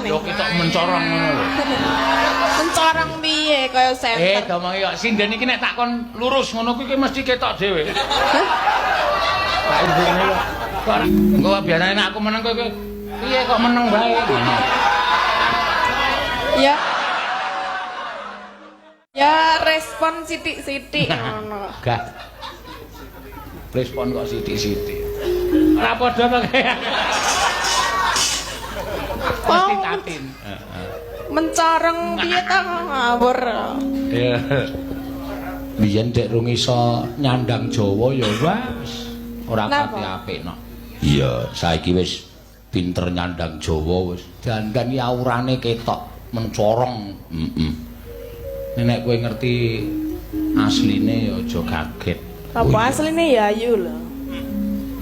nih? Yo ketok mencorong ngono lho. Mencorong piye kaya senter. Domongi kok sinden iki nek tak kon lurus ngono kuwi mesti ketok dhewe. Tak imbune lho. Kok engko biasane nek aku meneng kowe piye kok meneng bae ngono. Ya. Ya respon sithik-sithik ngono. Gak. Respon kok sithik-sithik. Ora padha to kaya. Mesti tatin. Mencorong piye ta ngawur. Iya. Biyen dek rung iso nyandang Jawa ya wis ora pati apik no. Iya, saiki wis pinter nyandang Jawa wis. Dandan iki aurane ketok mencorong. Heeh. Nek kowe ngerti asline ya aja kaget. Apa asline ya ayu lho.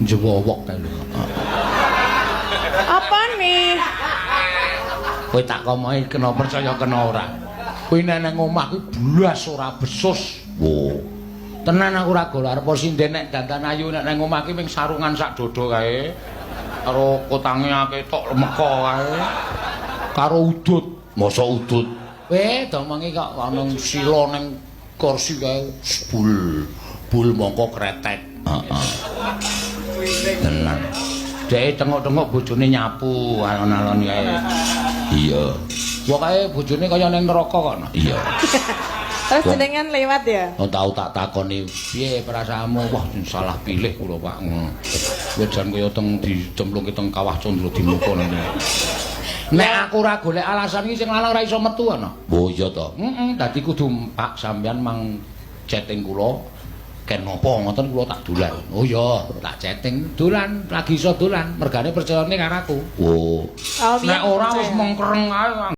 Njewowok kae lho. Apa nih? Kowe tak komohi kena percaya kena ora. Kowe nek nang omah kuwi blas ora besus. Wo. Tenan aku ora gol arep sinden nek dandan ayu nek nang omah ki ming sarungan sak dodo kae. Karo kotange akeh tok lemeka kae. Karo udut. Masa udut? Weh, domongi kok ana sila ning kursi kae bul. Bul mongko kretek. Heeh. Tenan. Dhek tengok-tengok bojone nyapu alon-alon kae. Iya. Pokoke bojone kaya ning neraka kok. Iya. Terus jenengan lewat ya? Oh, tau tak takoni piye perasaanmu? Wah, salah pilih kula, Pak. Ngono. Kowe jan kaya teng dicemplungke teng kawah Candra Dimuka nene. Nek aku ora golek alasan iki sing lanang ora iso metu ana. Oh iya to. Heeh, dadi kudu Pak sampean mang chatting kula ken napa ngoten kula tak dolan. Oh iya, tak chatting dolan, lagi iso dolan, mergane percayane karo aku. Oh. Oh, Nek ora wis mengkereng ae.